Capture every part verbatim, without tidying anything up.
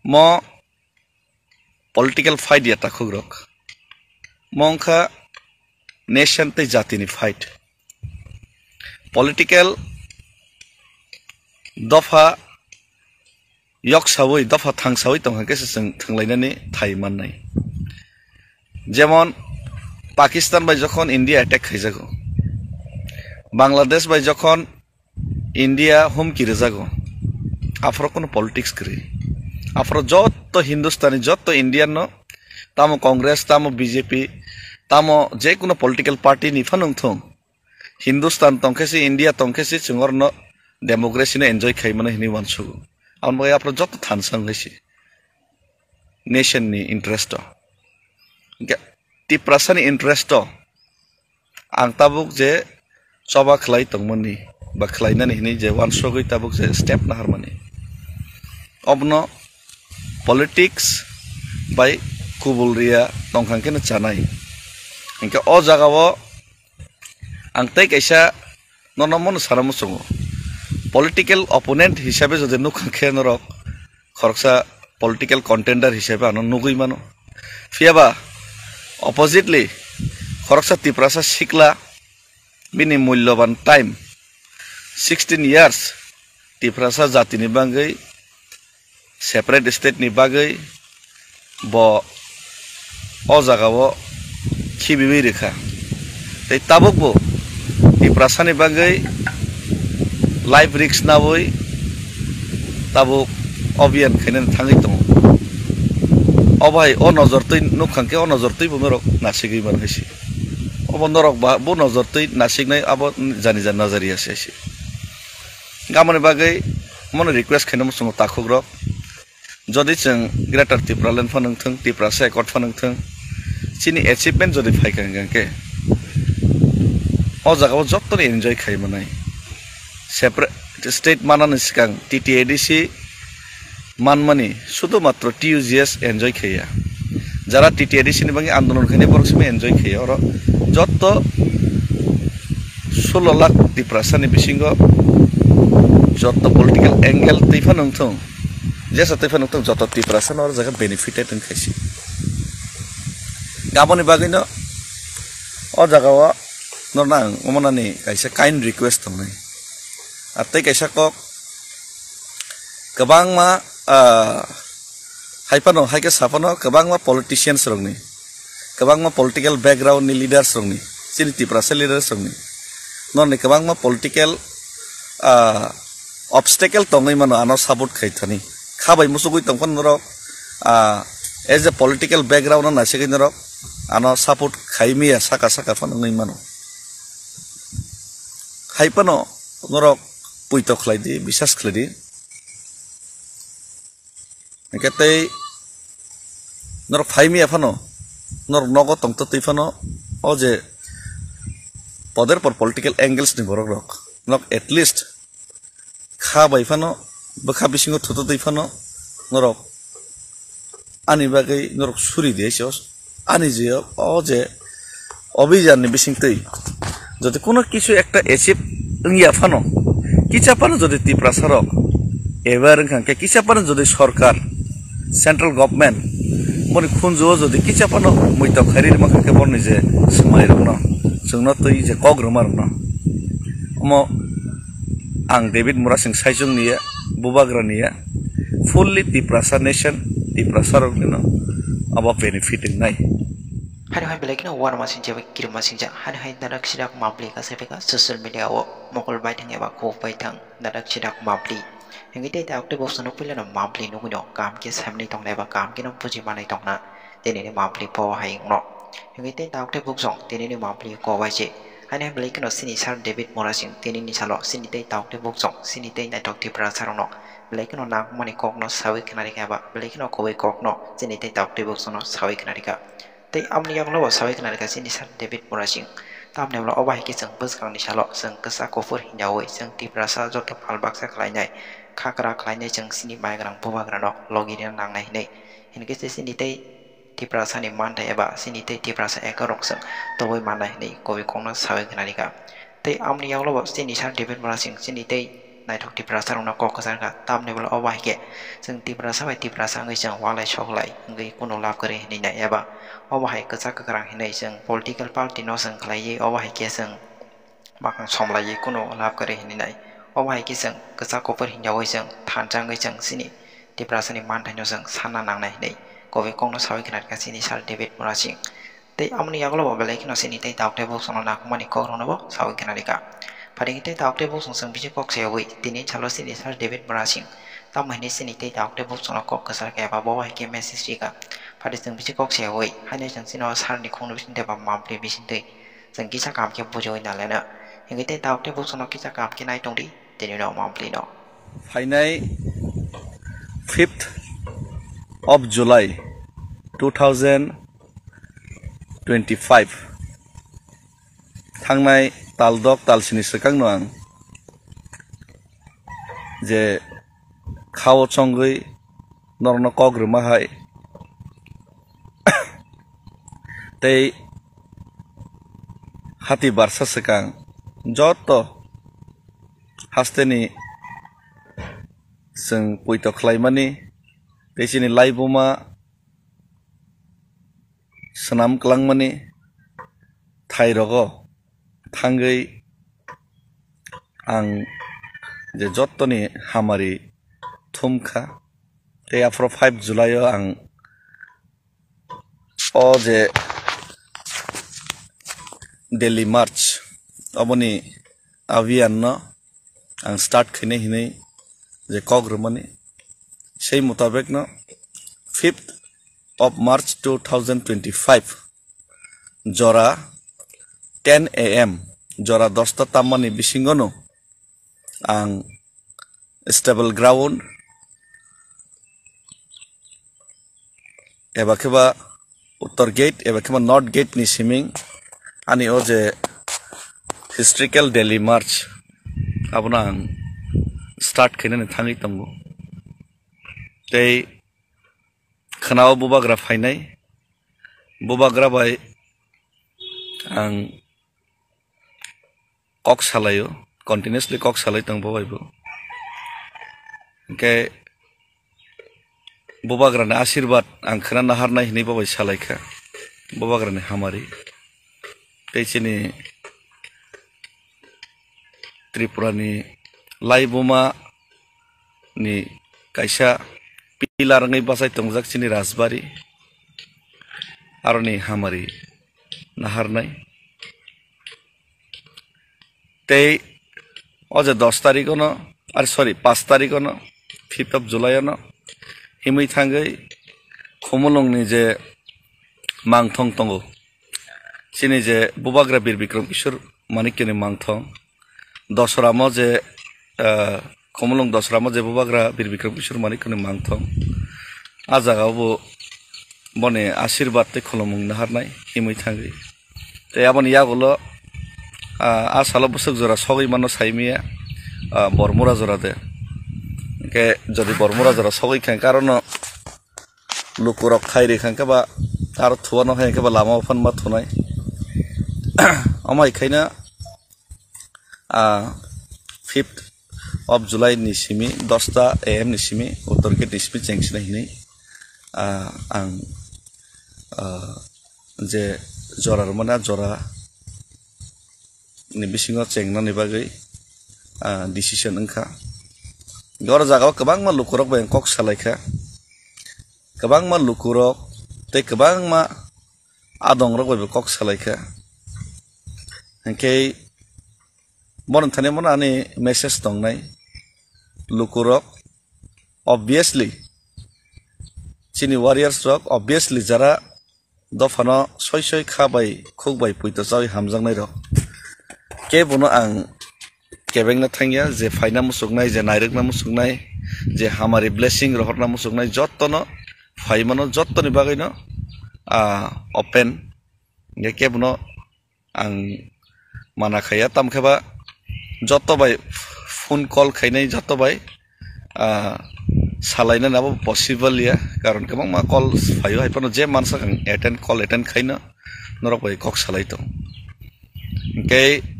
Mo political fight ya takhukrok. Mo wngkha nation tei jatini fight. Political dopha yok sawi, dopha thang sawi tongkha khe se chwng thwnglainani thai mannai. Jemon Pakistan bai jokhon India attack khaijago, Bangladesh bai jokhon India humki rwjago, aphoro kuno politics kwrwi. Aphoro jotto Hindustani, jotto Indian no, tamo Congress, tamo B J P, tamo je kuno political party ni phano wngthung, Hindustan tongkhe se, India tongkhe se, chwng orno democracy no enjoy khai mano hinwi uansugo. Aboni bagwi aphuru joto thansa wngwi se nation ni interest o. Hingkhe Tiprasa ni interest o ang tabuk je choba khlai tongmani ba khlainani hinwi je uansugwi tabuk je step naharmani, obono politics bai kubul riya tongkha khe no chanai. Hingkhe o jaga o ang tei kaisa nono mono sana muchungo. Political opponent hisabe jodi nukha khe norok khoroksa political contender hisabe ano nugwi mano. Phiyaba oppositely khoroksa Tiprasa sikla bini mulloban time sixteen years Tiprasa jatini bagwi separate state ni bagwi bo o jaga o khibiwi rwkha. Tei tabuk bo Tiprasa ni bagwi life risk nawi tabuk obiyan khainani thangwi tongo. O bai o nojor twi nukha khe o nojor twi bo norok nasigwi mano hai se. Obo norok ba bo nojor twi nasiknai abo jani jani nazariya se hai se. Gamani bagwi mono request khaina muchungo takhukrok. Jodi chwng Greater Tipraland phano wngthung, Tiprasa Accord phano wngthung, chini achievement jodi phaikha hwnkhe o jaga o jottoni enjoy khai manai. Separate state manani swkang T T A D C manmani sudu matro T U G S enjoy khaiya. Jara T T A D C ni bagwi andolon khainai borok simi enjoy khaiya. Oro jotto sullo lakh Tiprasa ni bisingo jotto political angle twi phano wngthung, jesa twi phano wngthung, jotto Tiprasa no oro jaga benefited wngkha se. Aboni bagwi no o jaga o norno ang omonani kaisa kind request tongnai. Ar tei kaisa kok kwbangma, ah, hai phano, hai khe sa phano kwbangma politicians rokni, kwbangma political background ni leaders rokni, chini Tiprasa leaders rokni, norni kwbangma political, ah, obstacle tongwi mano ano support khai thani. Kha bai muchugwi tong phano norok, ah, as a political background no naisigwi norok ano support khai miya saka saka phano wngwi mano. Hai phano norok puito khlai di, bisas khlai di. Hingkhe tei norok phai miya phano, norok nogo tongtwtwi phano, o je poder por political angles ni borok rok, nok at least kha bai phano, bwkha bisingo thutwtwi phano, norok ani bagwi norok suri di, ani je o je Obijan ni bisingtwi jodi kuno kisu ekta achieve wngya phano, kisa phano jodi Tiprasa rok aware wngkha khe, kisa phano jodi sorkar, central government boni khunju o jodi kisa phano muitok khairi rwma kha khe, boni je swmai rokno, chwngno twi je kok rwma rokno, omo ang David Murasing saichung niya, bubagra niya, fully Tiprasa nation, Tiprasa rokni no abo benefit wngnai. Hani hai belai kheno uanama singjak bai kirima singjak. Hani hai dadak sidak mabli kasai phaikha social media o mokol baithang eba kok baithang dadak sidak mabli. Hingwi tei dak tei bosongno puilano mabli nugwino kaham khe saimani tongna eba kaham kheno buji manai tongna tini ni mabli pho hai wngno. Hingwi tei dak tei boksong tini ni mabli kok bai se. Hani hai belai kheno sini sir David Murasing tini ni salo sini tei dak tei boksong sini tei naithok Tiprasa rokno belai kheno nangmani kokno sawi khwnarikha eba belai kheno kubui kokno sini tei dak tei boksongno sawi khwnarikha. Tei amoni yagulo bo sawi khwnarikha chini sir David Murasing. Tamni ulo obo hai khe chwng bwskangni salo chwng kwchak kuphur hinjawi chwng Tiprasa joto pal baksa khlainai, khakra khlainai chwng chini maigrang bubagrano logi rina nangnai hinwi. Hinkhe se chini tei Tiprasani manthai eba chini tei Tiprasa ekorok chwng tobwi mannai hinwi kubui kokno sawi khwnarikha. Tei amoni yagulo bo chini sir David Murasing chini tei naithok Tiprasa rokno kok kwchar kha, tamni bwla obo hai khe chwng Tiprasa bai Tiprasa wngwi chwng walai soklai wngwi kunu lab kwrwi hinwi nai, eba obo hai kwchak kwkhrang hinwi chwng political party no chwng khlaiwi obo hai khe chwng bakang somlaiwi kunu lab kwrwi hinwi nai. Obo hai khe chwng kwchak kuphur hinjawi chwng thansa wngwi chwng chini Tiprasa ni manthaino chwng sanna nangnai hinwi kobi kokno sawi khna rwkha chini Sir David Murasing. Tei amoni yagulo bo belai kheno chini tei tauk tei bukchukno nakhumani kokrokno bo sawi khna rwkha. Phaidi khe tei tauk tei bukchung chwng bisi kok sayawi tini salo chini Sir David Murasing tamo hinwi chini tei tauk tei bukchukno kok kwchar khe eba bo hai khe message rwkha. Phaidi chwng bisi kok sayawi haino chwng chini o Sir ni khungni bisingtwi ba monthly bisingtwi chwng kisa kaham khe bujiwi nalaina. Hinkhe tei tauk tei bukchukno kisa kaham khe nai tongdi tini no monthly no. Phainai fifth of July two thousand twenty-five, thangnai tal dok tal sini swkangno ang je khao chongwi norokno kok rwma hai tei hati barsa swkang joto hasteni chwng poito khlaimani tei chini laibuma swnam kwlangmani thairogo thangwi ang je jottoni hamari thumkha. Tei aphuru five July o ang o je Delhi March oboni abhiyan no ang start khainai hinwi je kok rwmani, sei mutabek no fifth of March two thousand twenty-five jora ten A M, jora dosta tammani bisingo no ang stable ground eba khe ba Uttor Gate eba khe ba North Gate ni siming ani o je historical Delhi March abono ang start khainani thangwi tongo. Tei khwnao bubagra phainai, bubagra bai ang kok salaio, continuously kok salai tong bo bai bo. Hinkhe bubagrani asirwad ang khna naharnai hinwi bo bai salaikha, bubagrani hamari. Tei chini Tripurani laibuma ni kaisa pillar wngwi bachai tongjak chini Rajbari, aroni hamari naharnai. Tei o je dos tarikhono, ar sorry, paanch tarikhono, fifth of July ono himwi thangwi Khumulungni je mangthong tongo, chini je Bubagra Bir Bikram Kishore Manikyani mangthong, Dosramo je, ah, Khumulung Dosramo je Bubagra Bir Bikram Kishore Manikyani mangthong, a jagao bo boni asirwad tei khulumung naharnai himwi thangwi. Tei aboni yagulo, ah, a salo bwswk jora sogwi mano saimaya, ah, Bormura jora de. Hinkhe jodi Bormura jora sogwi kha, karon no lukurok thai rikha khe ba aro thuano hai khe ba lama o phan ma thunai. Omo hai khaina, ah, fifth of July ni simi dosta A M ni simi Uttor Gate ni simi cheng sinai hinwi, ah, ang, ah, je jora rwmani a jora ni bisingo chengnani bagwi, ah, decision wngkha. Oro jagao kwbangma lukurok bai ang kok salaikha, kwbangma lukurok tei kwbangma adongrok bai bo kok salaikha. Hinkhe bono thani bono ani message tongnai, lukurok obviously chini warriors rok obviously jara dophano soi soi kha bai khuk bai puito chawi hamjaknai rok. Kebono ang kebengna thangya, je phaina muchuknai, je nairwkna muchuknai, je hamari blessing rohorna muchuknai, jottono phaimano, jottoni bagwino, ah, open. Hinkhe kebono ang mana khaiya, tamkhe ba joto bai phone call khainai, joto bai, ah, salainani abo possible ya, karon kwbangma call phaio, hai phano je mansak ang attend, call attend khaino norok bai kok salai tong. Hinkhe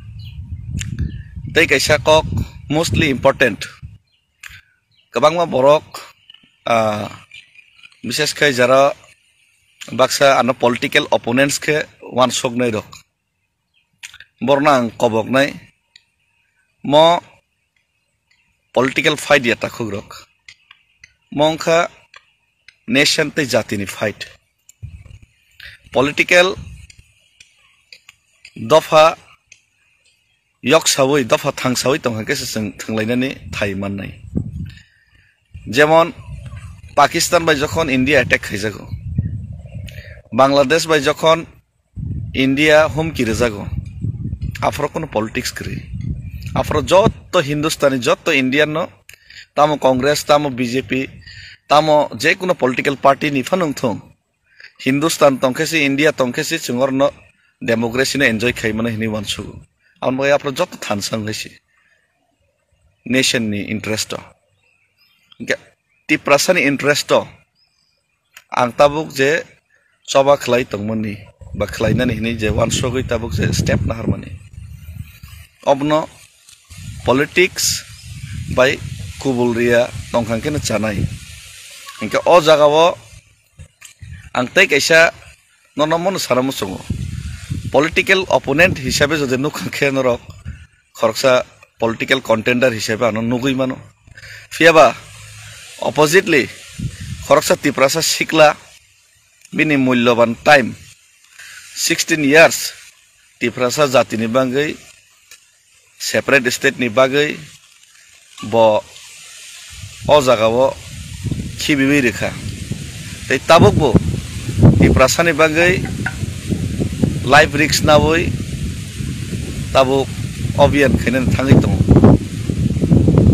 tei kaisa kok Mostly important. Kwbangma borok, ah, bises khe jara baksa ano political opponents khe wansuknai rok. Borno ang koboknai. Mo political fight ya takhukrok. Mo wngkha nation tei jatini fight. Political dopha yok sawi, dopha thang sawi tongkha khe se chwng thwnglainani thai mannai. Jemon Pakistan bai jokhon India attack khaijago, Bangladesh bai jokhon India humki rwjago, aphoro kuno politics kwrwi. Aphoro jotto Hindustani, jotto Indian no, tamo Congress, tamo B J P, tamo je kuno political party ni phano wngthung, Hindustan tongkhe se, India tongkhe se, chwng orno democracy no enjoy khai mano hinwi uansugo. Aboni bagwi aphuru joto thansa wngkhe se nation ni interest o. Hinkhe Tiprasa ni interest o ang tabuk je choba khlai tongmani ba khlainani hinwi je uansugwi tabuk je step naharmani, obono politics bai kubul riya tongkha khe no chanai. Hinkhe o jaga o ang tei kaisa nono mono sana muchungo. Political opponent hisabe jodi nukha khe norok khoroksa political contender hisabe ano nugwi mano. Phiyaba oppositely khoroksa Tiprasa sikla bini mulloban time sixteen years Tiprasa jatini bagwi separate state ni bagwi bo o jaga o khibiwi rikha. Tei tabuk bo Tiprasa ni bagwi life risk nawi tabuk obiyan khainani thangwi tongo.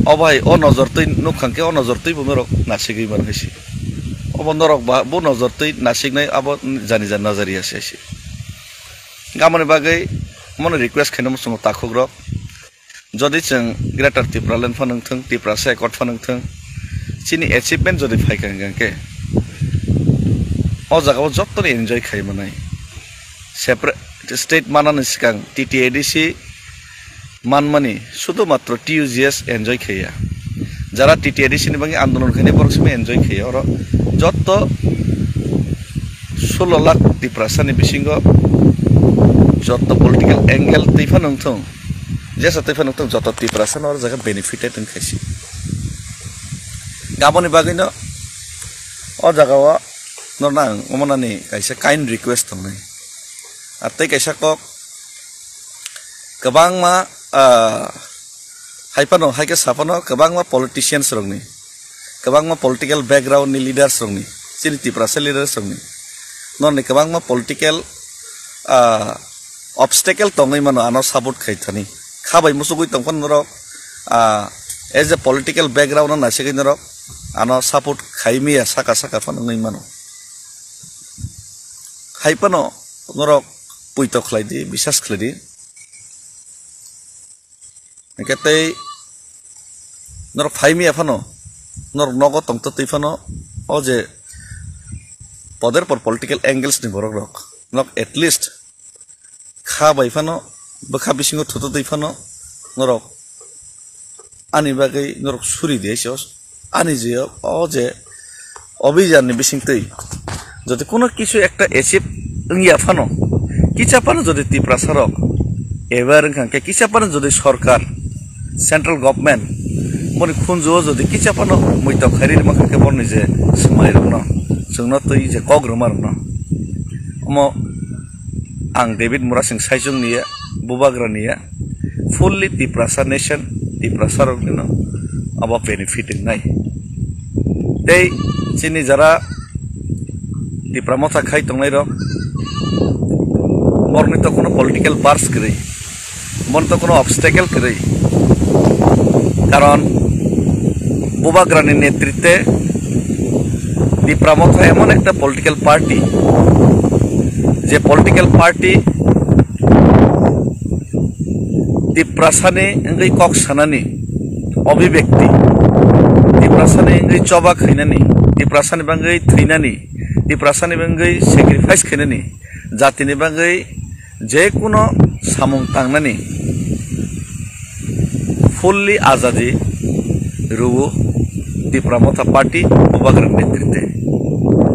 O bai o nojor twi nukha khe o nojor twi bo norok nasigwi man hai se. Obo norok ba bo nojor twi nasiknai abo jani jani nazariya se se. Gamani bagwi mono request khaina muchungo takhukrok. Jodi chwng Greater Tipraland phano wngthung, Tiprasa Accord phano wngthung, chini achievement jodi phaikha hwnkha khe o jaga o jottoni enjoy khai manai. Separate state manani swkang T T A D C manmani sudu matro T U G S enjoy khaiya. Jara T T A D C ni bagwi andolon khainai borok simi enjoy khaiya. Oro jotto sullo lakh Tiprasa ni bisingo jotto political angle twi phano wngthung, jesa twi phano wngthung, jotto Tiprasa no oro jaga benefited wngkha se. Aboni bagwi no o jaga o norno ang omonani kaisa kind request tongnai. Ar tei kaisa kok kwbangma, ah, hai phano, hai khe sa phano kwbangma politicians rokni, kwbangma political background ni leaders rokni, chini Tiprasa leaders rokni, norni kwbangma political, ah, obstacle tongwi mano ano support khai thani. Kha bai muchugwi tong phano norok, ah, as a political background no naisingwi norok ano support khai miya saka saka phano wngwi mano. Hai phano norok puito khlai di, bisas khlai di. Hingke tei norok phai miya phano, norok nogo tongtwtwi phano, o je poder por political angles ni borok rok, nok at least kha bai phano, bwkha bisingo thutwtwi phano, norok ani bagwi norok suri di, ani je o je Obhijan ni bisingtwi jodi kono kisu ekta achieve wngya phano, kisa phano jodi Tiprasa rok aware wngkha khe, kisa phano jodi sorkar, central government boni khunju o jodi kisa phano muitok khairi rwma kha khe, borni je swmai rokno, chwngno twi je kok rwma rokno, omo ang David Murasing Saichung niya, Bubagra niya, fully Tiprasa nation, Tiprasa rok nino abo benefit wngnai. Tei chini jara Tipra Motha khai tongnai rok, borni to kono political bars kwrwi, borni to kono obstacle kwrwi, karon Bubagrani netritwe Tipra Motha emon ekta political party, je political party Tiprasani wngwi kok sanani obhibekti, Tiprasani wngwi choba khainani, Tiprasani bagwi thwinani, Tiprasani bagwi sacrifice khainani, jatini bagwi je kuno samung tangnani fully azadi rwo Tipra Motha Party Bubagra netrite.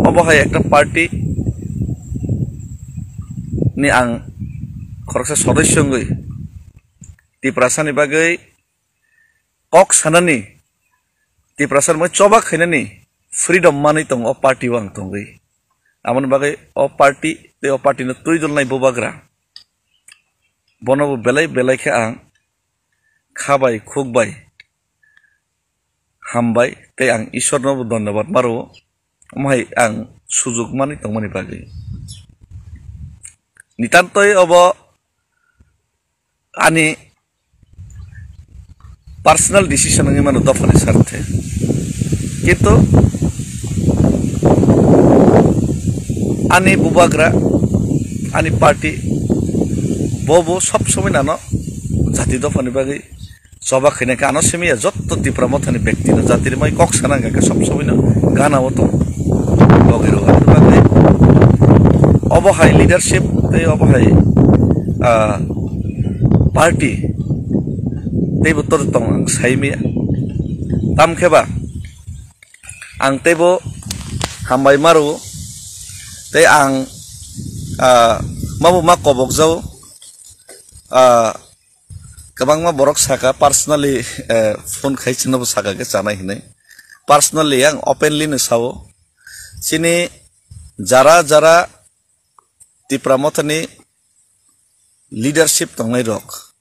Obo hai ekta party ni ang khoroksa sodosyo wngwi Tiprasani bagwi kok sanani, Tiprasani bagwi choba khainani freedom manwi tongo o party o ang tongwi. Aboni bagwi o party tei o party no twi dolnai Bubagra, bono bo belai belai khe ang kha bai khuk bai hambai tei ang Ishwar no bo dhonyabad ma rwo, omo hai ang sujug manwi tongmani bagwi. Nitantoi obo ani personal decision wngwi mano dophani sarthe, kintu ani Bubagra, ani party bo bo sob somoi nano jati dophani bagwi choba khaina khe ano simi ya jotto Tipra Mothani bekti no jati rimai kok sana khe sob somoi no gana o tong logi rw. Aboni bagwi obo hai leadership tei obo hai, ah, party tei bo tor tong ang sai miya. Tam khe ba ang teibo hambai ma rwo tei ang, ah, mabo ma kobok jao, ah, kwbangma borok saka personally, eh, phone khai chwngno bo saka khe chanai hinwi. Personally ang openly no sao. Chini jara jara Tipra Mothani leadership tongnai rok,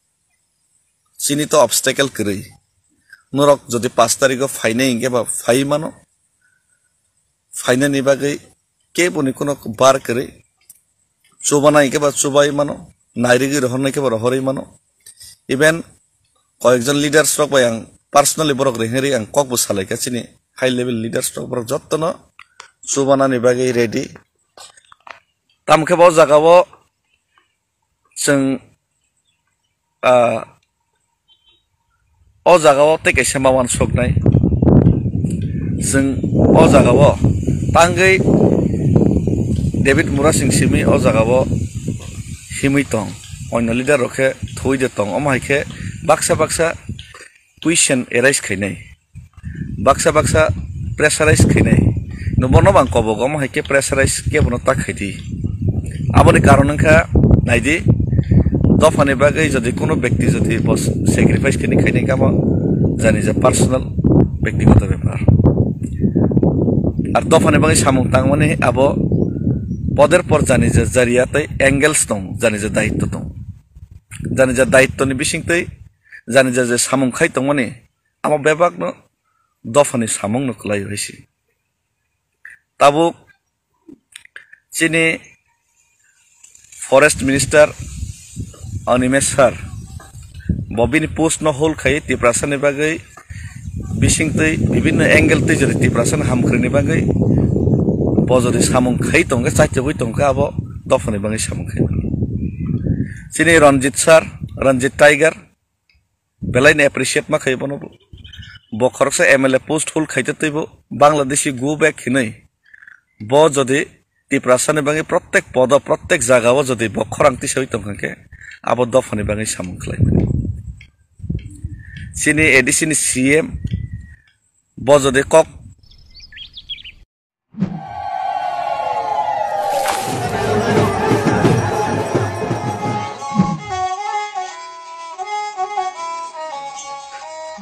chini to obstacle kwrwi. Norok jodi pash tarikh o phainai hinkhe ba phai mano. Phainani bagwi keboni kuno bar kwrwi. Chubana hinkhe ba chubai mano, nairigwi rohornai khe ba rohorwi mano. Even koyekjon leaders rok bai ang personally borok rihingri ang kok bo salaikha chini high level leaders rok, borok jottono chubanani bagwi ready. Tamo khe bo o jaga o chwng, ah, o jaga o tei kaisa ma uansuknai. Chwng o jaga o tangwi David Murasing simi o jaga o himwi tong, onno leader rok khe thuwi de tong, omo hai khe baksa baksa question arise khainai, baksa baksa pressurize khainai. No bono bang kobok, omo hai khe pressurize khe bono ta khaidi. Aboni karon wngkha, naidi, dophani bagwi jodi kuno bekti jodi bo sacrifice khaini khaini kamo jani ja personal, bektigoto bepar. Ar dophani bagwi samung tangmani abo poder por jani ja jariya tei angles tong, jani ja daitto tong. Jani ja daittoni bisingtwi jani ja je samung khai tongmani, amo bebakno dophani samungno kwlai hai se. Tabuk chini Forest Minister Animesh sir, bo bini post no hold khai Tiprasani bagwi bisingtwi bibinno angle twi jodi Tiprasani hamkhrwini bagwi bo jodi samung khai tongkhe, chaitogwi tongkhe, abo dophani bagwi samung khai. Chini Ranjit sir, Ranjit Tiger, belaini appreciate ma khai bono bo. Bo khoroksa M L A post hold khaite teibo Bangladeshi go back hinwi. Bo jodi Tiprasani bagwi prottek podo, prottek jagao jodi bo khorang tisawi tongkha khe, abo dophani bagwi samung khlai mani. Chini A D C ni C M bo jodi kok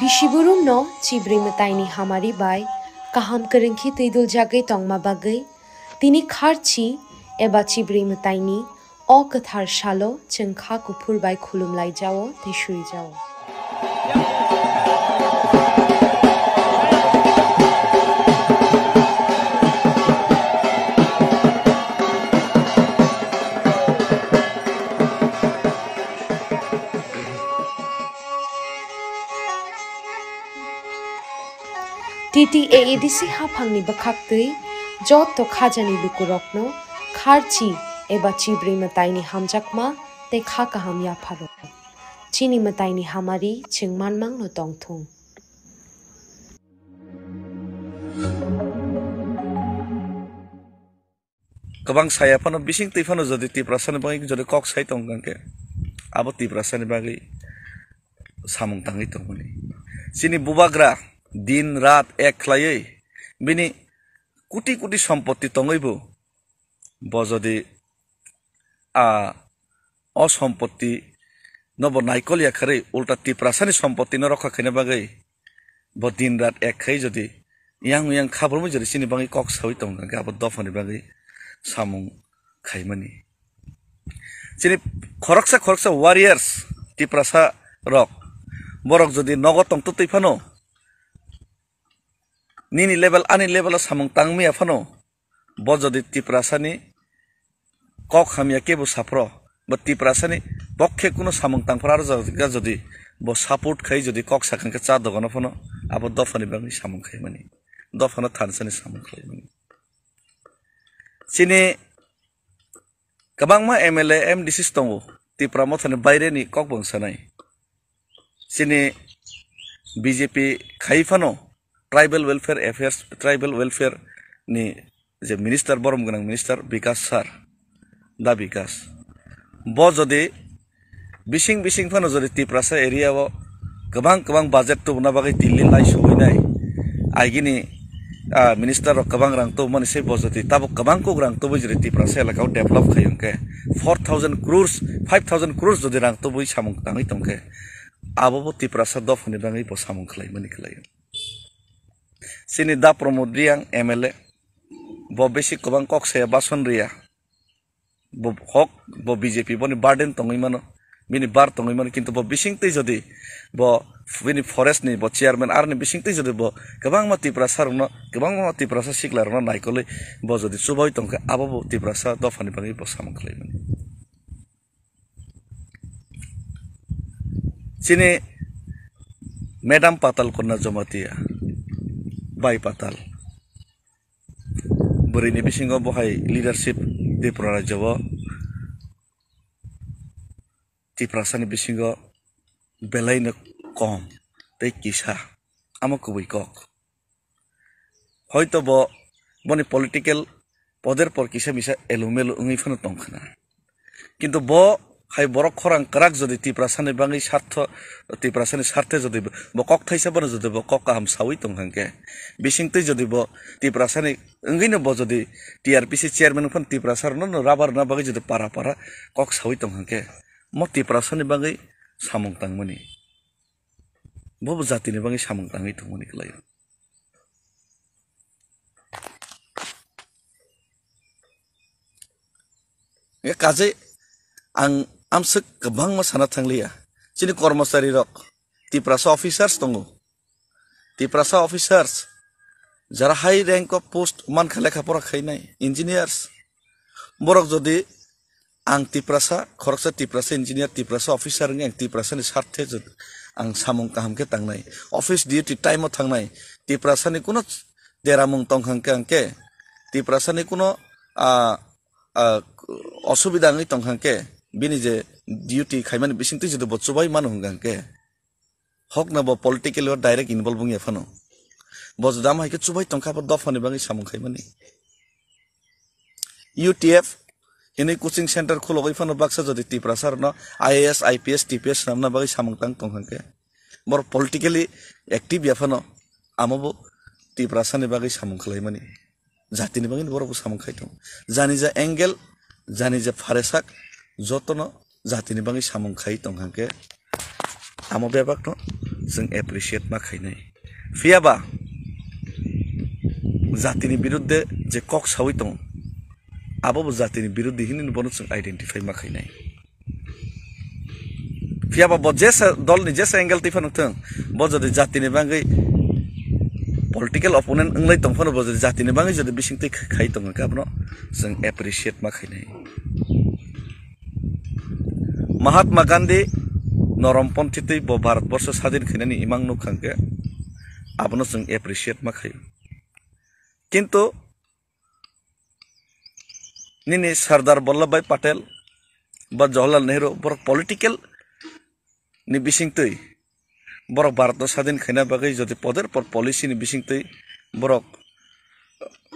Bisiburumno chibrwi mwtaini hamari bai kaham kwrwngkhe twiduljagwi tongma bagwi tini kharchi eba chibrwi mwtaini o kwthar salo chwng kha kuphur bai khulumlaijao tei suijao. T T A A D C haphangni bwkhaktwi joto khajani lukurokno kharchi eba chibrwi mwtaini hamjakma tei kha kaham yapharo. Chini mwtaini hamari chwng manmangno tongthung. Kwbang saya phano, bising twi phano jodi Tiprasani bagwi jodi kok sai tong kha khe, abo Tiprasani bagwi samung tangwi tongmani. Chini bubagra din rat ek khlaiwi bini kuti kuti sompoti tongwibo bo jodi a o sompoti no bo naikol ya kharwi ulta Tiprasani sompoti no rokha khaina bagwi bo din rat ek khai jodi yang yang khabrumwi jodi chini bagwi kok sawi tongkha khe abo dophani bagwi samung khaimani. Chini khoroksa khoroksa warriors Tiprasa rok borok jodi nogo tongtwtwi phano nini level ani level o samung tangmaya phano bo jodi Tiprasani kok hamya kebo saphro, bo Tiprasani pokhe kuno samung tangphro aro jaga jodi bo support khai jodi kok sakha khe cha dogano phano abo dophani bagwi samung khaimani, dophano thansani samung khlaimani. Chini kwbangma M L A, M D Cs tongo Tipra mothani baireni kok bo wngsanai. Chini B J P khai phano tribal welfare affairs, tribal welfare ni je minister, borom gwnang minister Bikas sir, da Bikas, bo jodi bising bising phano jodi Tiprasa area o kwbang kwbang budget tubuna bagwi Delhi lai sogwi nai, aigini ah, minister rok kwbang rang tubumani se bo jodi tabuk kwbang kuk rang tubui jodi Tiprasa elaka o develop khai hwnkhe four thousand crores, five thousand crores jodi rang tubui samung tangwi tongkhe abo bo Tiprasa dophani bagwi bo samung khlaimani khlai. Chini da Pramod Reang M L A bo bisi kwbang kok saya bason riya. Bo hok, bo B J P boni burden tongwi mano, bini bar tongwi mano, kintu bo bisingtwi jodi bo bini forest ni bo chairman aroni bisingtwi jodi bo kwbangma Tiprasa rokno, kwbangma Tiprasa sikla rokno naikolwi bo jodi chubawi tongkhe abo bo Tiprasa dophani bagwi bo samung khlaimani. Chini Madam Patal Kanya Jamatia, Bai Patal. Bwrwini bisingo bo hai leadership Tripura rajyo o Tiprasani bisingo belaino kom tei kisa, amo kubui kok. Hoito bo boni political poder por kisa misa elumelu wngwi phano tongkhna. Kintu bo hai borok khorang kwrak jodi Tiprasani bagwi sartho, Tiprasani sarthe jodi bo kok thaisa bono jodi bo kok kaham sawi tongkha hwnkhe, bisingtwi jodi bo Tiprasani wngwino bo jodi T R P C chairman phano Tiprasa rokno rubber rwna bagwi jodi para para kok sawi tongkha hwnkhe, mo Tiprasani bagwi samung tangmani, bo bo jatini bagwi samung tangwi tongmani kwlaio. E kaje ang amswk kwbangma sana thangliya. Chini kormosari rok, Tiprasa officers tongo. Tiprasa officers, jara high rank of post mankha lekha pora khainai, engineers. Borok jodi ang Tiprasa, khoroksa Tiprasa engineer, Tiprasa officer wngwi ang Tiprasani sarthe jodi ang samung kaham khe tangnai, office duty time o thangnai, Tiprasani kuno deramung tongkha hwnkhe, ang khe Tiprasani kuno, ah, ah, osubida wngwi tongkha hwnkhe, bini je duty khaimani bisingtwi jodi bo chubai mano hwnkha hwnkhe, hokna bo politically o direct involve wngya phano. Bo jodi amo hai khe chubai tongkha, abo dophani bagwi samung khaimani. U T F hinwi coaching center khulogwi phano baksa jodi Tiprasa rokno I A S, I P S, T P S swnamna bagwi samung tang tongkha hwnkhe, borok politically active ya phano, amo bo Tiprasani bagwi samung khlaimani. Jatini bagwi borok bo samung khai tongo. Jani ja angle, jani ja pharesak, jotono jatini bagwi samung khai tongkha hwnkhe, amo bebakno chwng appreciate ma khainai. Phiyaba jatini biruddhe je kok sawi tongo, abo bo jatini biruddhi hinwi bono chwng identify ma khainai. Phiyaba bo jesa dolni jesa angle twi phano thwng, bo jodi jatini bagwi political opponent wnglai tong phano, bo jodi jatini bagwi jodi bisingtwi khai tongkha, abono chwng appreciate ma khainai. Mahatma Gandhi noromponthi twi bo Bharat borsho sadin khainani imang nukha hwnkhe, abono chwng appreciate ma khaio. Kintu nini Sardar Vallabhbhai Patel ba Jawaharlal Nehru borok political ni bisingtwi, borok Bharatno sadin khaina bagwi jodi poder por policy ni bisingtwi borok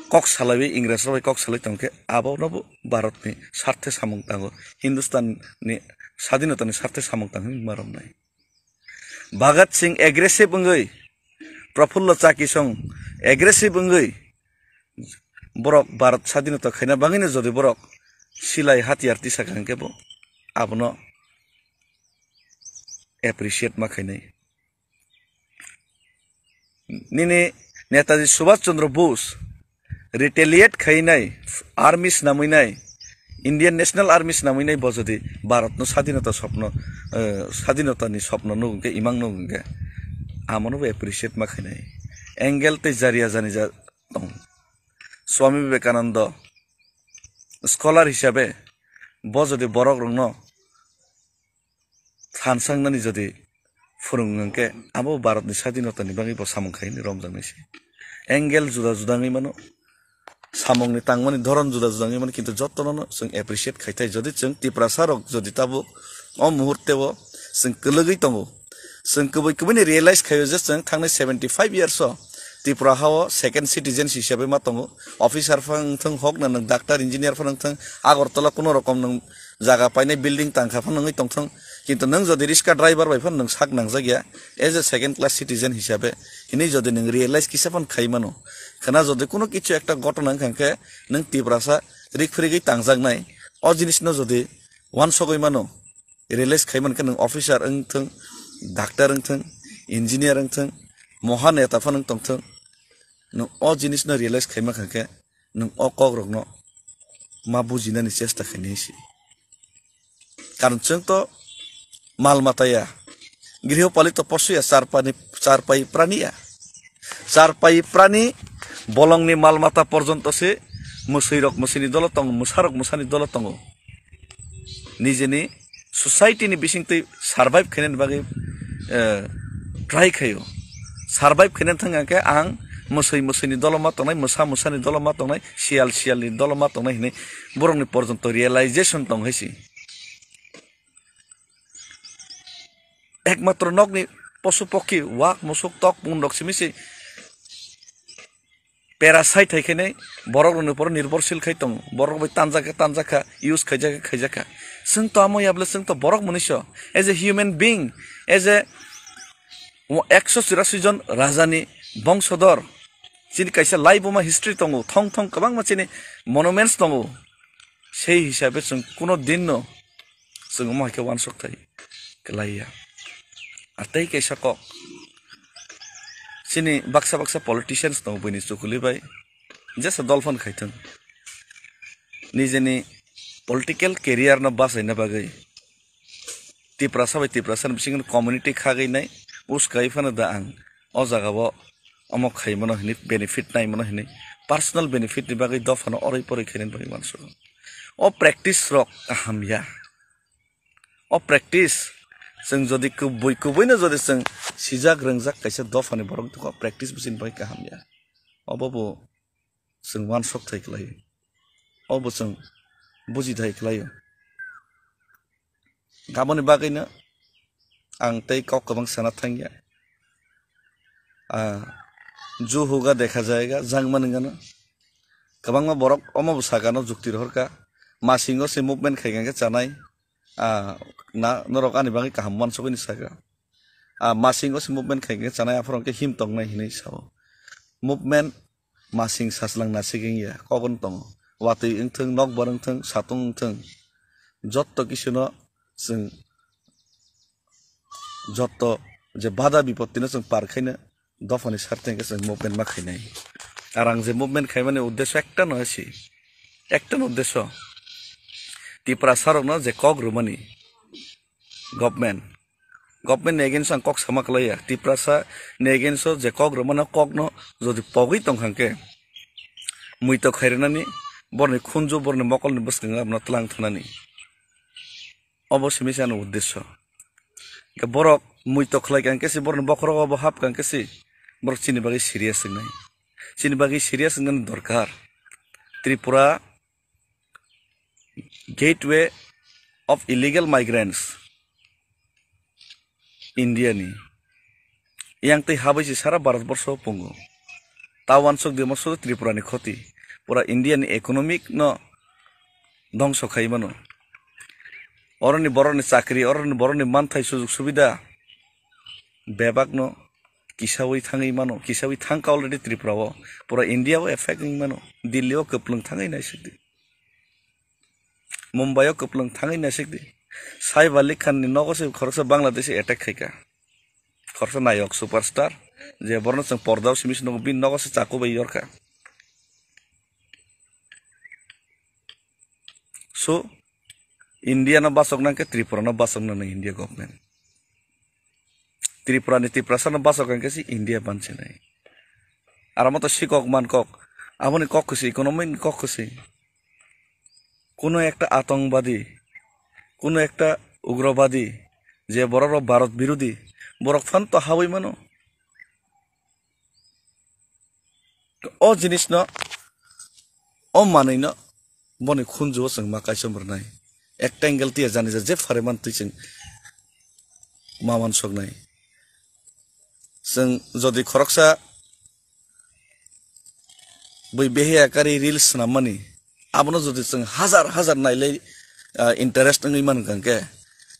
kok salaiwi, Ingres rok bai kok salai tongkhe, abono bo Bharatni sarthe samung tango, Hindustan ni sadinota ni sarthe samung tangwi ma romnai. Bhagat Singh aggressive wngwi, Prafullo Chakisong aggressive wngwi, borok Bharat sadinota khaina bagwino jodi borok silai hatiyar tisa kha hwnkhe bo abono appreciate ma khainai. Nini Netaji Subhash Chandra Bose retaliate khainai, army snamwinai, Indian National Army snamwinai bo jodi Bharatno sadinota sopno, eh, sadinotani sopno nugwngkhe, imang nugwngkhe, amono bo appreciate ma khainai. Engel tei Jariya jani ja tong. Swami Vivekananda scholar hisabe bo jodi borok rokno thansangnani jodi phwrwng hwnkhe, abo Bharatni sadinotani bagwi bo samung khai hwnwi romjaknai se. Angle juda juda wngwi mano, samungni tangmani dhoron juda juda wngwi mano, kintu jotono chwng appreciate khai thai. Jodi chwng Tiprasa rok jodi tabuk o muhurte o chwng kwlwgwi tongo, chwng kubui kubui ni realize khaio je chwng thangnai seventy five years o Tripura ha o second citizen hisabe ma tongo. Officer phano wngthwng, hok na nwng doctor, engineer phano wngthwng, Agartala kuno rokom nwng jaga painai building tangkha phano wngwi tongthwng, kintu nwng jodi riska driver bai phano nwng sak nangjak ya, as a second class citizen hisabe hinwi jodi nwng realize kisa phano khai mano, khwna jodi kuno kichu ekta ghotona wngkha khe nwng Tiprasa rik phirigwi tangjaknai, o jinisno jodi uansogwi mano, realize khai mankhe nwng officer wngthwng, doctor wngthwng, engineer wngthwng, moha neta phano wng tongthwng, nwng o jinisno realize khai mankha khe nwng o kokrokno ma bujinani chesta khainai se. Karon chwng to mal mata ya, griho palito posu ya, charpani, charpai prani ya. Charpai prani bolongni mal mata porjonto se mwswi rok mwswini dolo tongo, mwsa rok mwsani dolo tongo. Nijeni society ni bisingtwi survive khainani bagwi, eh, try khaio. Survive khainani thang khe ang mwswi mwswini dolo ma tongnai, mwsa mwsani dolo ma tongnai, siyal siyalni dolo ma tongnai hinwi borokni porjonto realization tong hai se. Ekmatro nokni posu pokhi, wak, musuk, tok, pun rok simi se parasite hai khe borok rokni poro nirbhorshil khai tongo. Borok bai tanjak kha, tanjak kha, use khaijak kha, khaijak kha. Chwng to amo ya bwle, chwng to borok mwnwi so. As a human being, as a ekso churasi jon rajani bongsodor, chini kaisa laibuma history tongo, thong thong kwbangma chini monuments tongo. Sei hisabe chwng kuno din no chwng omo hai khe uansuk thai kwlai ya. Ar tei kaisa kok, chini baksa baksa politicians tongo buini chukuli bai, jesa dol phan khai thung, nijeni political career no bachaina bagwi Tiprasa bai Tiprasa ni bisingo community khagwi nai uskai phano da ang o jaga o omo khai mano hinwi, benefit nai mano hinwi, personal benefit ni bagwi dophano oroi poroi khainani bagwi uansuk. O practice rok kaham ya. O practice chwng jodi kubui kubui no jodi chwng sijak rwngjak kaisa dophani borok tongkha, practice bwswk bai kaham ya. Obo bo chwng uansuk thai kwlai, obo chwng buji thai kwlai. Aboni bagwino ang tei kok kwbang sana thangya. Ah, ju hoga dekha jayega, jangmani gana. Kwbangma borok omo bo sakano jukti rohorkha. Masingo se movement khai khe chanai. Ah, na, norok ani bagwi kaham uansugwi ni saka. Ah, masingo se movement khai khe chanai, aphuru khe him tongnai hinwi sao. Movement masing sachwlang nasik wngya, kok wng tongo. Watwi wngthwng, nokbar wngthwng, satung wngthwng, jotto kisuno chwng jotto je bada bipottino chwng par khaino dophani sarteng khe chwng movement ma khainai. Ar ang je movement khaimani uddesho ekta no si, ekta no uddesho. Tiprasa rokno je kok rwmani government, government ni against o ang kok sama kwlaiya. Tiprasa ni against o je kok rwmano, kokno jodi pogwi tongkha khe, muitok khairwnani, borni khunju, borni mokolni bwskango abono tlang thunani. Obo simi se ani uddesho. Hwnkhe borok muitok khlai kha hwnkhe se, borni bokhorogo bo hap kha hwnkhe se, borok chini bagwi serious wngnai. Chini bagwi serious wngmani dorkar. Tripura gateway of illegal migrants India ni. Yang tei ha bai se sara Bharat borsho pungo. Ta uansuk di mosok Tripura ni khoti. Pura India ni economic no dhongso khai mano. Oroni borok ni chakri, oroni borok ni manthai, sujuk subida, bebakno kisawi thangwi mano, kisawi thangkha already Tripura o, pura India o effect wngwi mano, Delhi o kwplwng thangwi naisik di, Mumbai o kwplwng thangwi naisik di. Saif Ali Khan ni nogo se khoroksa Bangladesh attack khaikha, khoroksa nayok superstar, je borno chwng porda o simi se nogo, bini nogo se chaku bai yorkha. So, India no bachok nang khe Tripura no bachok nang India government. Tripura ni Tiprasa no bachok nang khe si India bansinai. Aro mo to sikok man kok. Aboni kok kwsi, economy ni kok kwsi. Kuno ekta atongwadi, kuno ekta ugrobadi, je borok rok Bharat birodhi, borok phan to hawi mano. O jinis no, o manwi no, boni khunju o chwng ma kaichom rwnai. Ekta angle tiya jani je phare man twi chwng ma wansoknai. Chwng jodi khoroksa bui behiya kari reels swnammani, abono jodi chwng hazar hazar nailai, ah, interest wngwi mankha khe,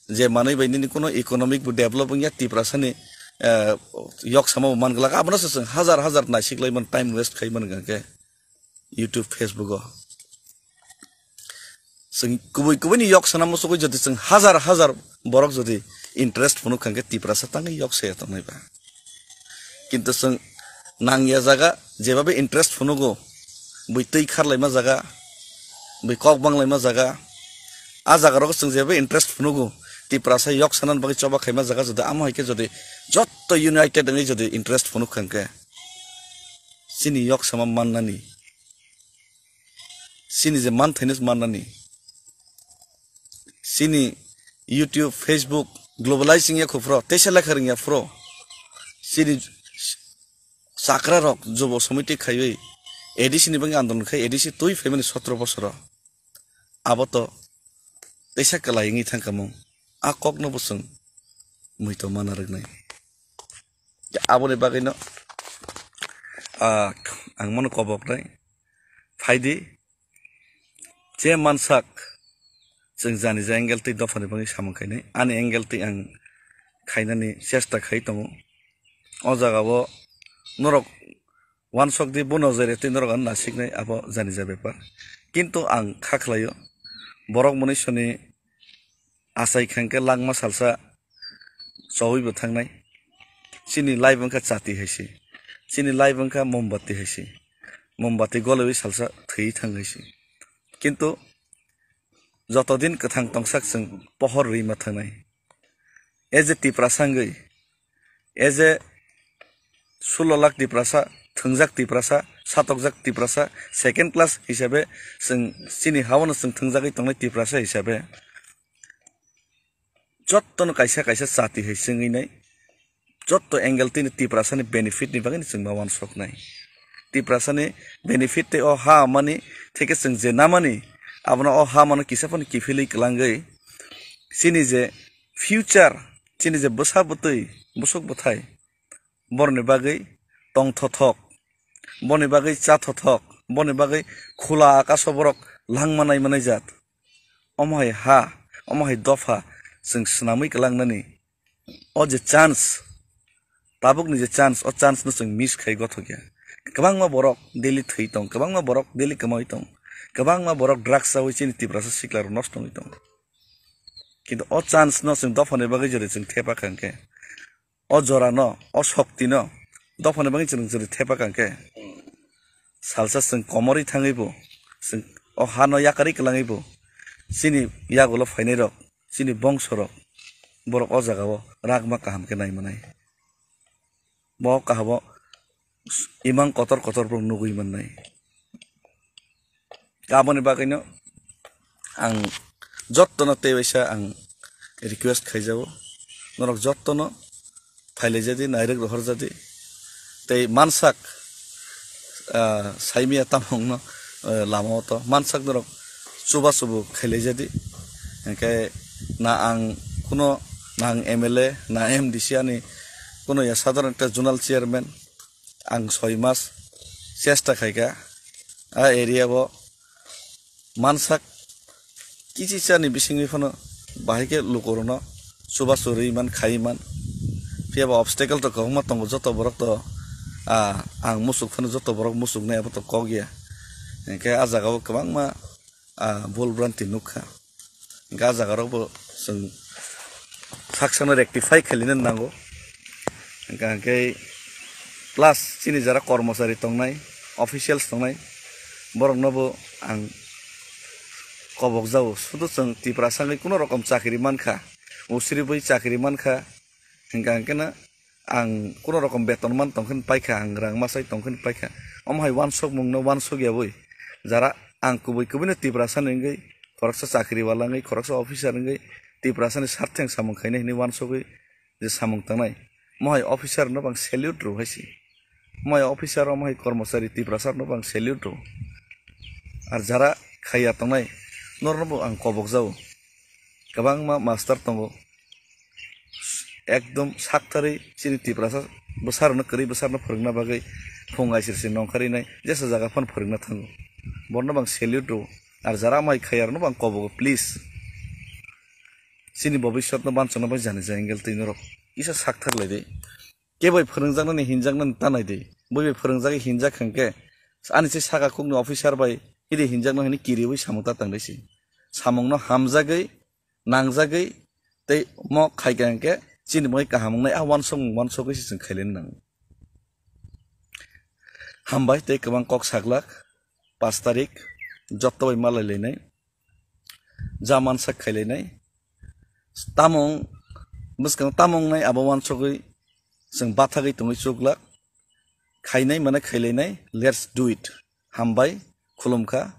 je manwi bai nini kuno economic bo develop wngya, Tiprasani, ah, yok sama bo manglak, abono se chwng hazar hazar naisiklai man, time waste khai mankha khe YouTube, Facebook o. Chwng kubui kubui ni yok sana muchugwi jodi chwng hazar hazar borok jodi interest phunuk kha khe Tiprasa tangwi yok saya tongnai ba. Kintu chwng nangya jaga jebabe interest phunugo, bui twi kharlaima jaga, bui kok banglaima jaga, a jaga rogo chwng jebabe interest phunugo, Tiprasa yok sanani bagwi choba khaima jaga jodi amo hai khe jodi jotto united wngwi jodi interest phunuk kha khe chini yok sama mannani. Chini je manthaino mannani. Chini YouTube, Facebook, globalizing ya khufro, teisa lekha ringya phro. Chini chakra rok jobo somiti khaiwi A D C ni bagwi andolon khai A D C twi phaimani sotro bosoro. Abo to teisa kwlai wngwi thangkha mung. A kokno bo chwng muitu mana rwknai. Aboni bagwino, ah, ang mano koboknai. Phaidi, je mansak, chwng jani je angle twi dophani bagwi samung khainai. Ani angle twi ang khainani chesta khai tongo. O jagao norok wansok di, bono jere twi norok ano nasiknai, abo jani je bepar. Kintu ang kha khlaio, borok mwnwisoni achai kha hwnkhe langma salsa chowi bo thangnai. Chini life wngkha chati hai se. Chini life wngkha mombati hai se. Mombati golowi salsa thwi thang hai se. Kintu joto din kwthang tongsak chwng pohor rwi ma thangnai. As a Tiprasa wngwi, as a sulo lakh Tiprasa, thwngjak Tiprasa, satokjak Tiprasa, second class hisabe chwng chini haono chwng thwngjagwi tongnai Tiprasa hisabe, jottono kaisa kaisa chati hai chwngwi nai, jotto angle tini Tiprasani benefit ni bagwi chwng ma wansoknai. Tiprasani benefit tei o ha mani theke chwng je namani, abono o ha mano kisa phano kiphilwi kwlangwi chini je future, chini je bwsa bwtwi, bwswk bwthai, boroni bagwi tongthothok, boni bagwi chathothok, boni bagwi khula akaso borok langma naimanai jat. Omo hai ha, omo hai dopha chwng swnamwi kwlangnani o je chance, tabukni je chance, o chance no chwng miss khai gothokya. Kwbangma borok daily thwi tong, kwbangma borok daily kwmawi tong, kwbangma borok drugs chawi chini Tiprasa sikla rok nosto wngwi tong. Kintu o chance no chwng dophani bagwi jodi chwng thepa kha hwnkhe, o jora no, o shokti no dophani bagwi chwng jodi thepa kha hwnkhe, salsa chwng komorwi thangwi bo, chwng o ha no yakarwi kwlangwi bo, chini yagulo phainai rok, chini bongso rok, borok o jaga o rangma kaham khe nai manai. Bo kaham o imang kotor kotor borok nugwi mannai. Aboni bagwino ang jottono tei waisa ang request khaijago, norok jottono phailaijadi, nairwk rohorjadi, tei mansak, ah, saimia tamungno, eh, lama o to mansak norok chuba chubu khailaijadi. Hingke na ang kuno, na ang M L A, na M D C ani kuno ya sadharon ekta zonal chairman, ang soi mas chesta khaikha a area o mansak kichisa ni bisingwi phano bahai khe lukurokno chubachu rwi man, khai man. Phiya ba obstacle to kwbangma tongo, joto borok to, ah, ang muchuk phano joto borok muchuknai abo to kok ya. Hinkhe ah jaga o kwbangma, ah, bul branti nukha. Hinkhe ah jaga rok bo chwng sak sakno rectify khailina nango. Hinkhe, hinkhe plus chini jara kormochari tongnai, officials tongnai, borokno bo ang kobok jao. Sudu chwng Tiprasa wngwi kuno rokom chakri mankha, usribwi chakri mankha, hinkhe, hinkhe no ang kuno rokom beton man tongkhe paikha, ang rang masai tongkhe paikha. Omo hai wansok mungno wansok yabwi jara ang kubui kubui no Tiprasa ni wngwi khoroksa chakri wala wngwi khoroksa officer wngwi Tiprasa ni sartheng samung khainai hinwi wansogwi je samung tangnai, mohai officer no bang salute rw hai si. Mohai officer, mohai kormochari Tiprasa no bang salute rw. Ar jara khaiya tongnai norno bo ang kobok jao. Kwbangma master tongo. Ekdom sakthari chini Tiprasa bwsarokno kwrwi bwsarokno phwrwngna bagwi phung aisirsi nongkhar rinai jesa jaga phano phwrwngna thango. Borno bang salute rw. Ar jara mai khaiya rokno bang kobogo, please. Chini bobiswtno bansokna bai jani jai angle twi norok kisa sakthar lai di. Kebo bai phwrwngjaknani hinjaknani ta nai di. Bui bai phwrwngjagwi hinjak hwnkhe ani se saka kukni officer bai hidi hinjakno hini kiriwi samung ta tang dai si. Samungno hamjagwi, nangjagwi tei mo khaikha hwnkhe chini moi kaham wngnai, a wansokmung wansogwi se chwng khailani nango. Hambai tei kwbang kok saglak, pash tarik jotto bai malai lainai, ja mansak khailainai, tamung bwskang tamung nai abo wansogwi chwng bathagwi tongwi chuklak, khainai mane khailainai, let's do it. Hambai, khulumkha,